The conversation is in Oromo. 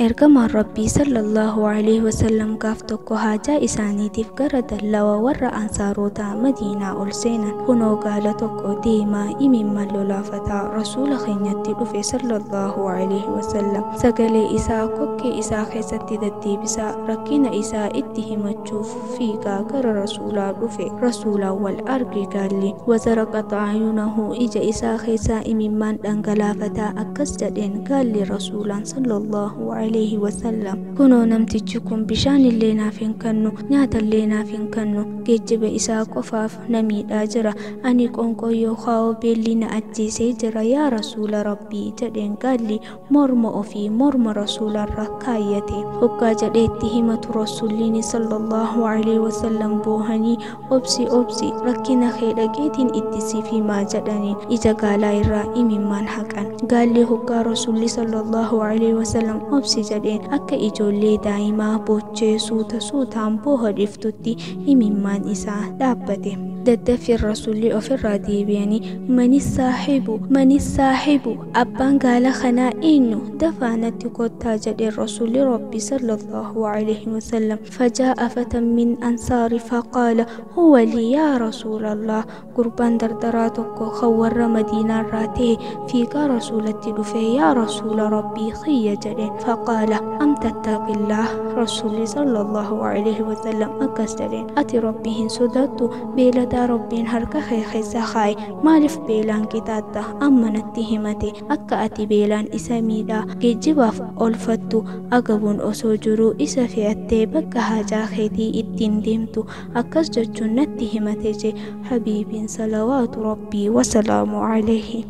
Ergamaan Rabbii sallallahu alaihi wasallam gaaf tokko haajaa isaaniitiif gara dallawa warra Ansaarotaa Madiinaa ol seenan. Kunoo gaala tokko deemaa imimmaan lolaafataa Rasuula keenyatti dhufe sallallahu alaihi wasallam. Sagalee isaa kokkee isaa keessatti deddeebisaa rakkina isaa itti himachuuf fiigaa gara Rasuulaa dhufe. Rasuulaan wal arge gaalli. Wazaraqat ayunahu, ija isaa keessaa imimmaan dhangalaafataa akkas jedheen gaalli Rasuulaan sallallahu alaihi wasallam. Kunoo namtichi kun bishaan illee naaf hin kennu, nyaata illee naaf hin kennu, geejjiba isaa qofaaf na miidhaa jira. Ani qoonqoo yookaan beelli na ajjeesee jira yaa Rasuula Rabbii jedheen gaalli morma ofii morma Rasuularra kaayyate. Hoggaa jedhee itti himatu Rasuulliin sallallahu alaihi wasallam boohanii, obsi obsi, rakkina kee dhaqeetiin itti siif himaa jedhaniin ija gaalaa irraa imimmaan haqan. Gaalli hoggaa Rasuulli sallallahu alaihi wasallam obsi jedheen akka ijoollee daa'imaa boochee suuta suutaan booha dhiftutti imimmaan isaa dhaabbate. Daddaffiin Rasuulli ofirraa deebi'anii, mani saahibu, mani saahibu, abbaan gaala kanaa eenyu, dafaa natti kottaa jedheen Rasuulli Rabbi sallallahu alaihi wasallam. Fajaa'a fatan min ansaari faqaala huwa lii yaa Rasuulallah. Gurbaan dardaraa tokko kan warra Madiinaarraa ta'e fiigaa Rasuulatti dhufe, yaa Rasuula Rabbii kiyya jedheen. Faqaala am tattaqillah, Rasuulli sallallahu alaihi wasallam akkas jedheen, ati Rabbii hin sodaattu? Beeladaa Rabbiin harka kee keessa kaa'e maaliif beelaan qixaatta? Amma natti himate akka ati beelaan isa miidhaa geejjibaaf oolfattu, agabuun osoo jiruu isa fe'attee bakka haajaa keetii ittiin deemtu, akkas jechuun natti himate je habiibiin salawaatu Rabbii wasalaamu alayhi.